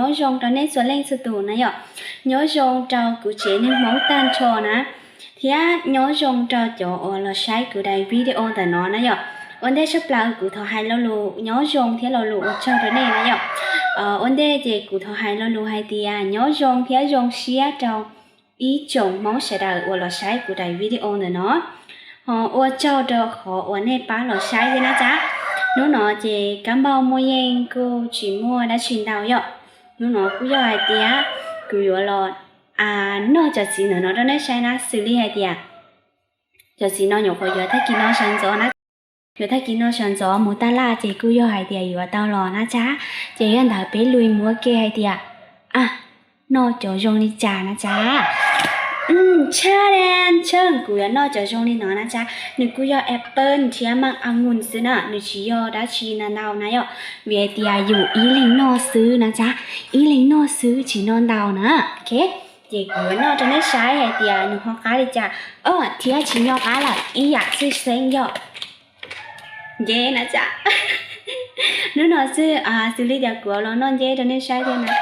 Nyob zoo rau nej txhua leej txhua tus na yom. Nyob zoo rau kuv tsev neeg Hmoob tag nrho na, thiab nyob zoo rau cov uas los saib kuv daim video ntawm no na yom. Ua ntej tshaj plaws kuv thov hais lo lus nyob zoo thiab lo lus ua tsaug rau nej na yom. Ua ntej ces kuv thov hais lo lus hais tias nyob zoo thiab zoo siab rau ib tsoom Hmoob sawv daws uas los saib kuv daim video ntawm no. Ho ua tsaug rau qhov uas nej pab los saib thiab na tsa. Hnub no ces kab npauj muaj yeej kuj tsis muaj dab tsi ntau yom. Hnub no kuj yog hais tias kuv yuav los noj cov txiv ntawm no rau nej saib na, xws li hais tias cov txiv no nyuam qhuav yuav tag kis no sawv ntxov na. Yuav tag kis no sawv ntxov mus taj laj ces kuj yog hais tias yuav tau los na tsa. Ces yog ntawd peb lus muab ke hais tias, a, noj cov zoo li cas na tsa. Tshaj, tshaj kuv yuav noj cov zoo li no na tsa. Nws kuj yog apple thiab maj a ngun xwb na, nws tsis yog dab tsi na ntau na yom. Vim hais tias yus ib leeg noj xwb na tsa, ib leeg noj xwb tsis noj ntau na. Ok, ces kuv yuav noj rau nej saib hais tias nws ho qab li cas. Thiab tsis nco qab lawm, ib yam txwj xeeb yog nceb na tsa. Hnub no xwb, xws li tias kuv los noj nceb rau nej saib thiab na.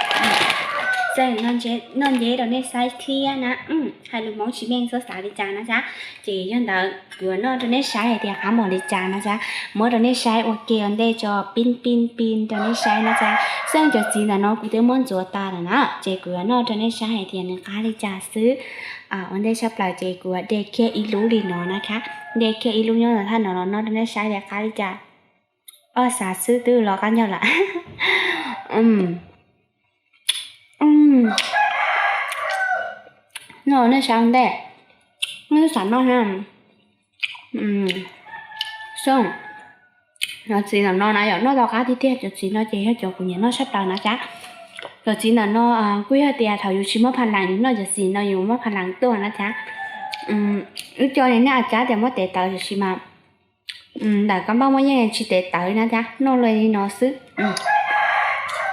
Xwb, noj nceb rau nej saib thiab na. Hais lus Hmoob tsis meej txhob xav li cas na tsa. Ces yog ntawd kuv yuav noj rau nej saib hais tias qab npaum li cas na tsa. Muab rau nej saib ua ke ua ntej tso, pin pin pin rau nej saib na tsa. Xwb, cov txiv ntawm no kuv twb muab ntxuav tas lawm na, ces kuv yuav noj rau nej saib hais tias nws qab li cas xwb. Ua ntej tshaj plaws ces kuv de kiag ib lub li no na tsa. De kiag ib lub nyob thaj no los noj rau nej saib tias qab li cas. Ob xav xwb twb los qab ncauj lawm. Noj nej saib ua ntej. Noj xav noj thiab. Xwb, cov txiv ntawm no na yom, noj tau qab tiag tiag. Cov txiv no ces yog cov kuv nyiam noj tshaj plaws na tsa. Cov txiv ntawm no kuj yog tias thaum yus tsis muaj pha lees noj cov txiv no yus muaj pha lees tuaj na tsa. Wb cov nej a cab tias muab tev tawv tiam sis mas ntawm kab npauj muaj yeej tsis tev tawv na tsa, noj li no xwb.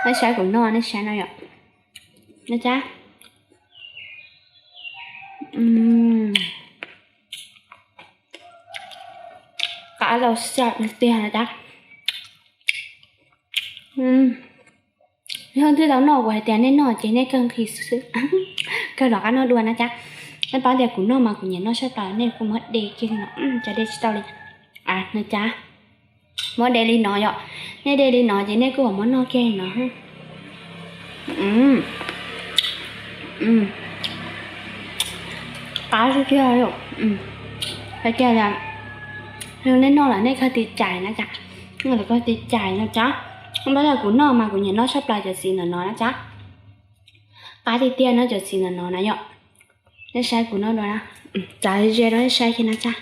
Nej saib kuv noj, nej saib no yom, na tsa. Qab tau xyaw tiag na tsa. Yog twb tau noj kuv hais tias nej noj ces nej kawg nqhis xwb, kawg rov qab noj dua na tsa. Nej paub tias kuv noj mas kuv nyiam noj tshaj plaws, nej kuj muab de kiag li no, cov de tsis tau li na tsa. Muab de li no yom, nej de li no ces nej kuj muab noj kiag li no. Qab tiag tiag, hais tias nej noj lawm nej kawg tiv cais na tsa, nej kawg tiv cais na tsa. Paub tias kuv noj mas kuv nyiam noj tshaj plaws cov txiv ntawm no na tsa. Qab tiag tiag no cov txiv ntawm no na yom. Nej saib kuv noj dua na, txav ze rau nej saib kiag na tsa.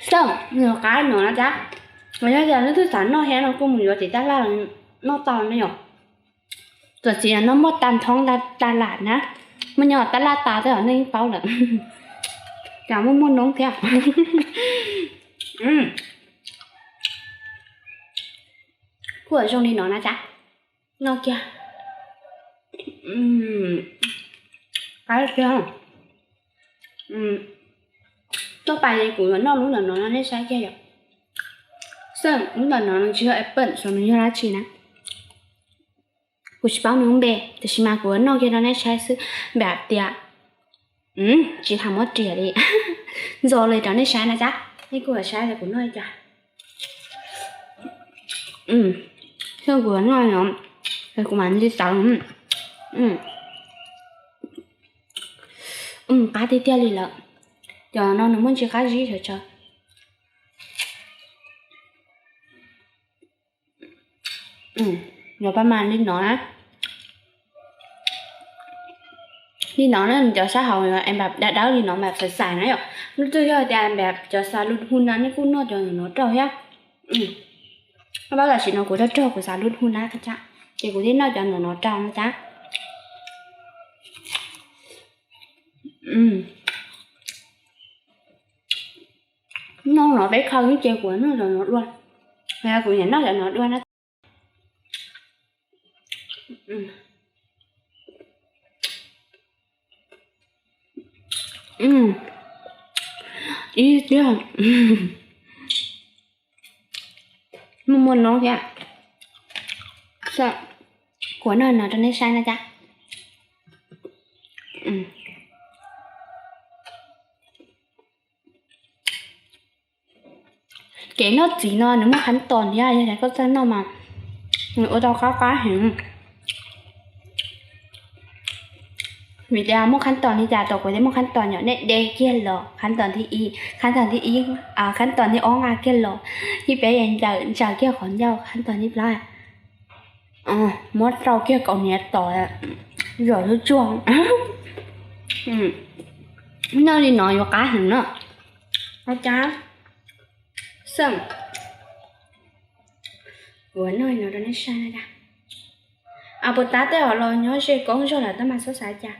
Xwb, nws qab no na tsa. Yog tias nej twb xav noj thiab no kuj mus yuav tim taj laj los noj tau ne yom. Cov txiv no muaj tag nrho taj laj na, muaj nyob taj laj tas tej zaum nej yeej paub lawm. Cas muaj muaj noob thiab. Kuj zoo li no na tsa. Noj kiag. Qab kiag. Tuaj pais kuv yuav noj lub ntawm no no nej saib kiag yom. Xwb, lub ntawm no no tsis yog apple, xyov nws yog dab tsi na. Kuv tsis paub nws lub npe, tiam sis mas kuv yuav noj kiag rau nej saib xwb. Npam tias tsis tham muab riam li, ntxo li rau nej saib na tsa. Nej kuj yuav saib tias kuv noj li cas. Xwb, kuv yuav noj no, kuv mam li tawv. Qab tiag tiag li lawm. Cov no nws muaj ntsis qab zib sawv tsawv. Yuav pab mas li no na. Li no na, cov sab hauv es npam dawb dawb li no npam xav xav na yom. Lub twg yog tias npam cov xav lub hu na, nej kuj noj cov no rau thiab. Pab tam sim no kuv rog rog kuv xav lub hu na, ces kuv thiaj noj cov no no rau na tsa. Noj no peb khaws ces kuv noj cov no dua. Kuv nyiam noj cov no dua na. Ib tiag. No thiab. Kuv noj no rau nej saib na cab. Kev noj txiv no nws muaj khab tos thiab, yog tias koj txawj noj mas nws ua tau qab qab heev. Vim tias muaj khab tos li cas, tau kuv tias muaj khab tos nyom nej de kiag los, khab tos thib ib, khab tos thib ib, khab tos thib ob nqa kiag los, thib peb ncaws ntsaws kiag qhov ncauj, khab tos thib plaub muab rau kiag kaus hniav tos, zom lub tsuag. Noj li no yuav qab heev na. Cab xeem, kuv noj no rau nej saib na. Puas tab tej zaum los nyob ze koob zog lawm tab mas txhob xav cas.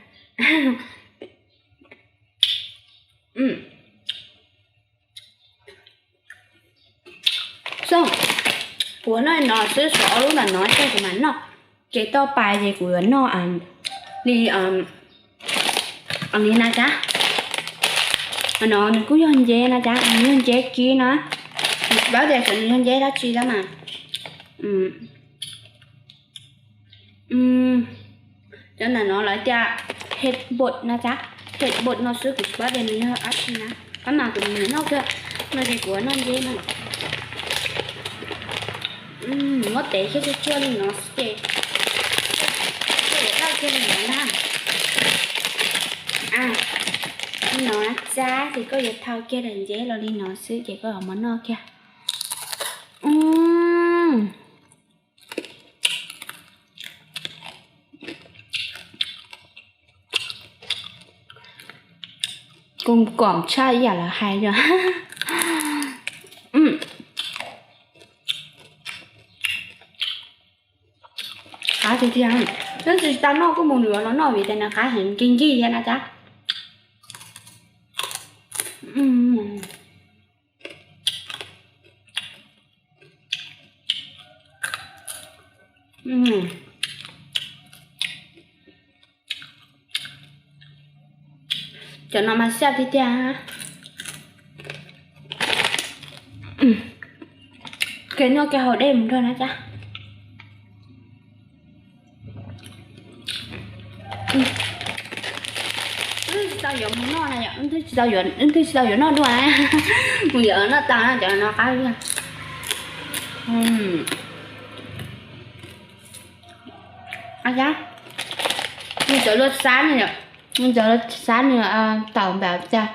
Xeem, kuv noj no xwb, xuas ob lub ntawm no ces kuv mam noj. Ces toj pais ces kuv yuav noj li, li na cab. No nws kuj yog nceb na cab, nws yog nceb kib na. Kuv tsis paub tias xyov nws yog nceb dab tsi tab mas. Cov ntawm no lawv tias hes npum no cab, hes npum no xwb kuv tsis paub tias nws yog dab tsi na. Tab mas kuv mam noj kawg, no ces kuv noj nceb no. Muab tev kiag tsuag tsuag li no xwb ces koj yuav thau kiag li no ntag. No na cab, ces koj yuav thau kiag daim nceb los li no xwb ces koj yuav muab noj kiag. Koom kom tshaj ib yam lawv hais yom. Qab tiag tiag, twb tsis tau noj kuj mus yuav los noj vim tias nws qab heev, nkig nkig thiab na cab. Cov no mas xyaj tiag tiag. Kev noj kev haus dej mus nrog na cab. Wb twb tsis tau yuav mus noj na yom, wb twb tsis tau yuav, wb twb tsis tau yuav noj dua na. Mus yuav noj tas na cov no qab li. Ab, nws cov luaj xab nws, nws cov luaj xab nws tau npaum cas,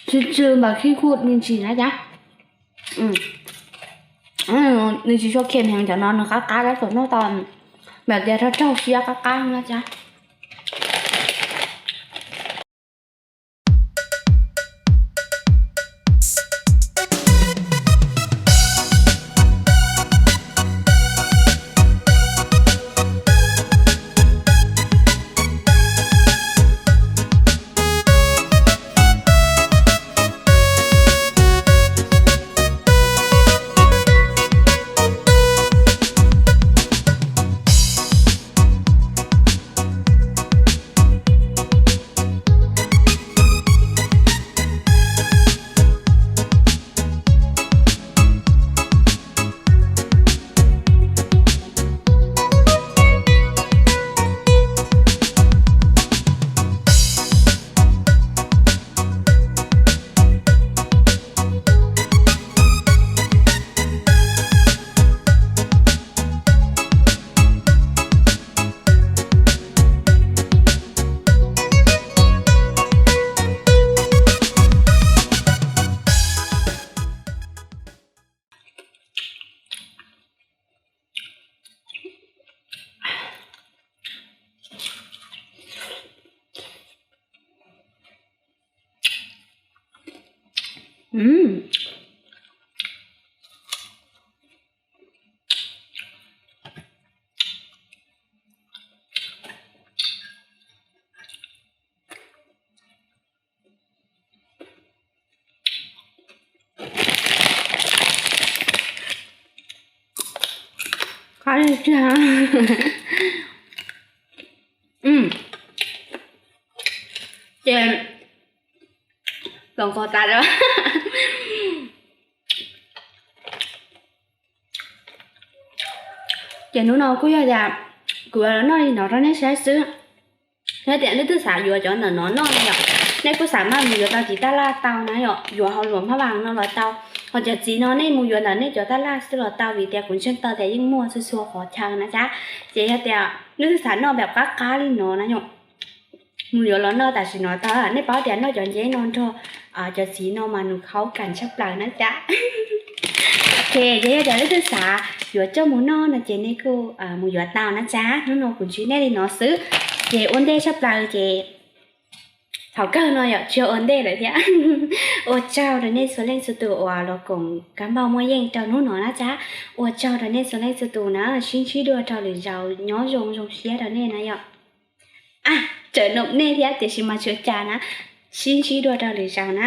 tsw tsw npaum khib khuj me ntsis na cab. Nws tsis tshua khem heev, cov no nws qab qab tab tom noj tau, npaum tias raug raug siab qab qab na cab. Ces tau qhov tas lawm. Ces hnub no kuj yog tias kuv yuav los noj li no rau nej saib xwb. Yog tias nej twb xav yuav cov ntawm no noj no yom, nej kuj xav maj mus yuav tau cov tab laj tau na yom, yuav hauv luam phab vas no los tau. Ho cov txiv no nej mus yuav ntawm nej cov tab laj xwb los tau, vim tias kuv ntseeg tau tias yeej muaj txhua txhua qhov chaw na cab. Ces yog tias nej twb xav noj npaum qab qab li no na yom, mus yuav los noj tam sim no tau. Nej paub tias noj cov nceb no nrog cov txiv no mas nws khauv kas tshaj plaws na cab. Ok, ces yog tias nej twb xav yuav coj mus noj no ces nej kuj mus yuav tau na cab. Hnub no kuv ntsib nej li no xwb, ces ua ntej tshaj plaws ces thaum kawg no yom, tsis yog ua ntej lawm thiab. Ua tsaug rau nej txhua leej txhua tus uas los koom kab npauj muaj yeej rau hnub no na cab. Ua tsaug rau nej txhua leej txhua tus na, sib ntsib dua rau lwm zaus, nyob zoo zoo siab rau nej na yom. A, tsawm nom nej thiab tiam sis mas tsis ua cas na, sib ntsib dua rau lwm zaus na.